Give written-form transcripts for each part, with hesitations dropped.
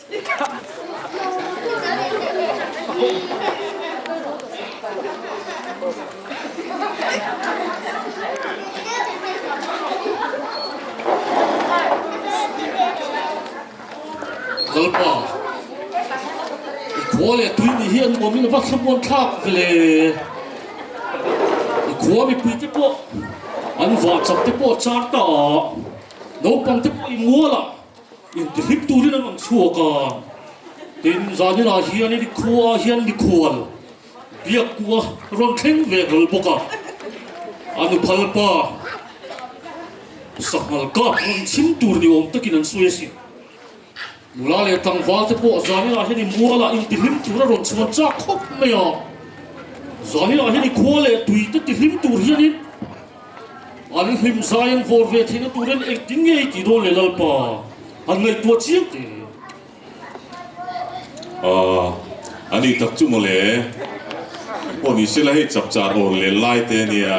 Lalpa, i khua leh tui nih hi an nuamin a va thlamuan thlak ve le. I khua mipui te pawh an vah chak te pawh a char ta a, naupang te pawh i mual a. Intihlim turin an rawn chhuak a, tin zaninah hianin i khuaah hian mikhual biakkua rawn thleng ve hlawl bawk a, a nuphal pa sanghal kap rawn chhim tur ni awm takin an sawi a sin. Nula leh tlangval te pawh zaninah hian i mualah intihlim tur a rawn chhuan chak khawp mai a, zaninah hian i khua leh tui te tihlim tur hianin An hlim zai an vawr ve theihna turin engtin nge i tih dawn le Lalpa? Han ngaihtuah chiang teh. Aw, a ni tak chu mawle. Pawh ni sela hei chapchar awn lel lai te ania,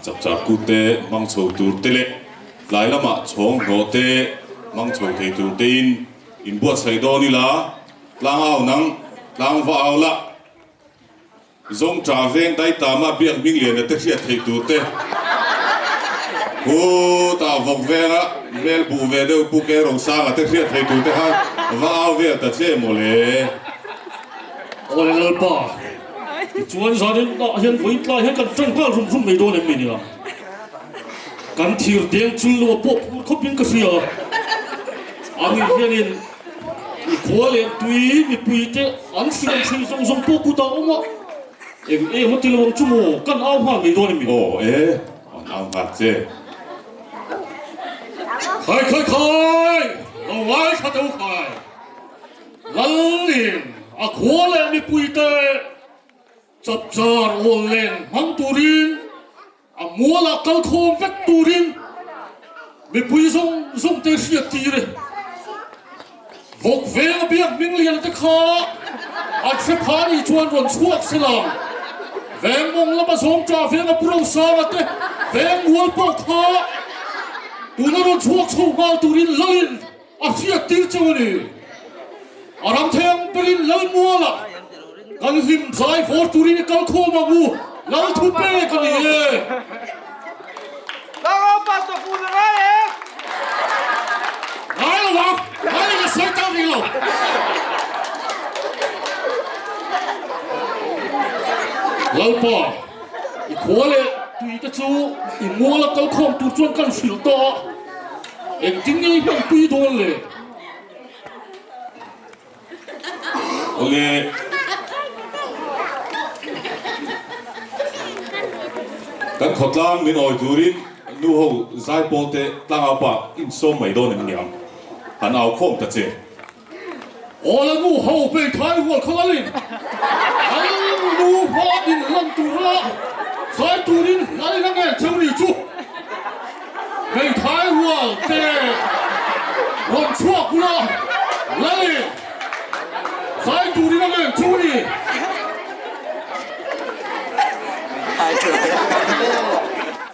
chapchar kut te hmang chho tur te leh tlai lamah chhawng hnawh te hmang chho thei tur tein inbuatsaih dawn ila, tlang au nang, tlang va au la. Zawng ṭah veng dai tama biak hming liana te hriat theih tur te khutah vawk venga hmel buh ve deuh Pu Ke Rosanga te hriat theih tur te khan va au vel ta che mawle. Awle Lalpa, tichuan zanin ah hian vawiin tlai hian kan ṭan nghal rum rum mai dawn em mi nia? Kan thir deng chul lo a pawh phur khawpin ka hria. Ani hianin I khua leh tui mipui te an hriam thin zawng zawng pawh kutah awm a, eng em a ti lo ang chu maw, kan au nghal mai dawn em mi? Aw e, an au nghal che. Khai khai khai, lo ngai tha teu khai. Lalin a khua leh mipui te chapchar awl len hmang turin A mualah kal khawm vek turin mipui zawng zawng te hriat tir e. Vawk veng a biak hming lian te kha an hre pha nih chuan rawn chhuak se lang. Veng mawng lama zawng ṭah veng a pu Rosanga te veng mual pawh kha tuna rawn chhuak chho nghal turin lalin a hriat tir cheu a ni. A ram theng berin lal mualah kan hlim zai vawr turin i kal khawm ang u, lal thu pek a ni e. Ngai lo ang, ngai lo sawi tak rih lo. Lalpa, i khua leh tui te chu i muala kal khawm tur chuan kan hrilh tawh a. Engtin nge i hman pui dawn le? Awle. Kan khawtlang min awi turin nu ho zaipawl te tlangau pa insawm mai dawn em niang? Han au khawm ta che. Awle nu ho hmeithai hual kha lalin an nu hma in lan tur a zai turin lalin a ngen cheu ni chu hmeithai hual te rawn chhuak ula lalin.